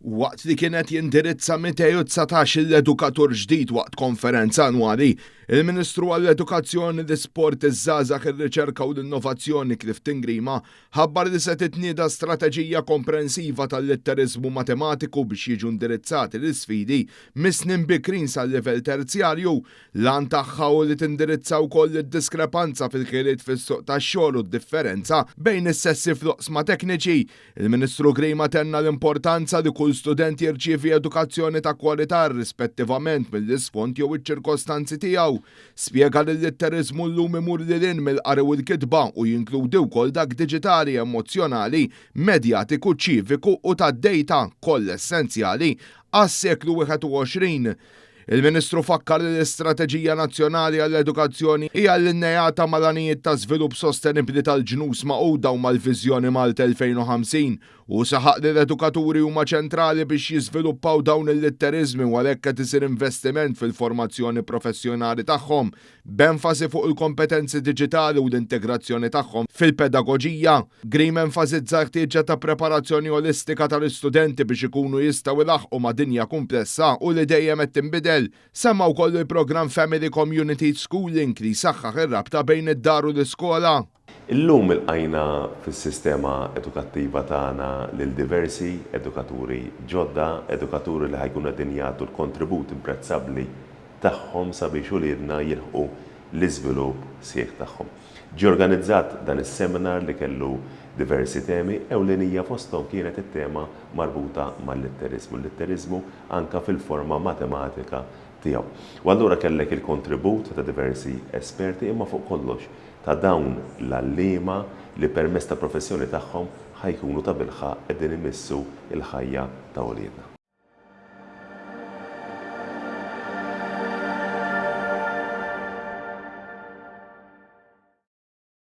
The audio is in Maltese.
Waqt li kien qed jindirizza 219-il edukatur ġdid waqt konferenza annwali, il-Ministru għall-Edukazzjoni, l-Isport, iż-Żgħażagħ, ir-Riċerka u l-Innovazzjoni Clifton Grima ħabbar li se titnieda strateġija komprensiva tal-litteriżmu matematiku biex jiġu indirizzati l-isfidi mis-snin bikrin sal-livell terzjarju. L-għan tagħha hu li tindirizza wkoll id-diskrepanza fil-ħiliet fis-suq tax-xogħol u d-differenza bejn is-sessi fl-oqsma tekniċi. Il-Ministru Grima tenna l-importanza li kull student jirċievi edukazzjoni ta' kwalità irrispettivament mill-isfond jew iċ-ċirkostanzi tiegħu. Spjega li l-litteriżmu llum imur lil hinn mill-qari u l-kitba u jinkludi wkoll dak diġitali, emozzjonali, medjatiku, ċiviku u tad-dejta, kollha essenzjali għas-seklu 21. Il-Ministru fakkar li l-Istrateġija Nazzjonali għall-Edukazzjoni hija allineata mal-għanijiet ta' żvilupp sostenibbli tal-Ġnus Magħquda u mal-Viżjoni Malta 2050 u saħaq li l-edukaturi huma ċentrali biex jiżviluppaw dawn il-litteriżmi u għalhekk qed isir investiment fil-formazzjoni professjonali tagħhom b'enfasi fuq il-kompetenzi diġitali u l-integrazzjoni tagħhom fil-pedagoġija. Grima enfasizza l-ħtieġa ta' preparazzjoni olistika tal-istudenti biex ikunu jistgħu jlaħħqu ma' dinja kumplessa u li dejjem qed tinbidel. Semma wkoll il-programm Family Community Schooling li jsaħħaħ ir-rabta bejn id-dar u l-iskola. Illum ilqajna fis-sistema edukattiva tagħna lil diversi edukaturi ġodda, edukaturi li ħa jkunu qegħdin jagħtu l-kontribut imprezzabbli tagħhom sabiex uliedna jilħqu l-iżvilupp sħiħ tagħhom. Ġie organizzat dan is-seminar li kellu diversi temi, ewlenija fosthom kienet it-tema marbuta mal-litteriżmu, l-litteriżmu anke fil-forma matematika tiegħu. U allura kellek il-kontribut ta' diversi esperti imma fuq kollox ta' dawn l-għalliema li permezz tal-professjoni tagħhom ħa jkunu tabilħaqq qegħdin imissu l-ħajja ta' uliedna.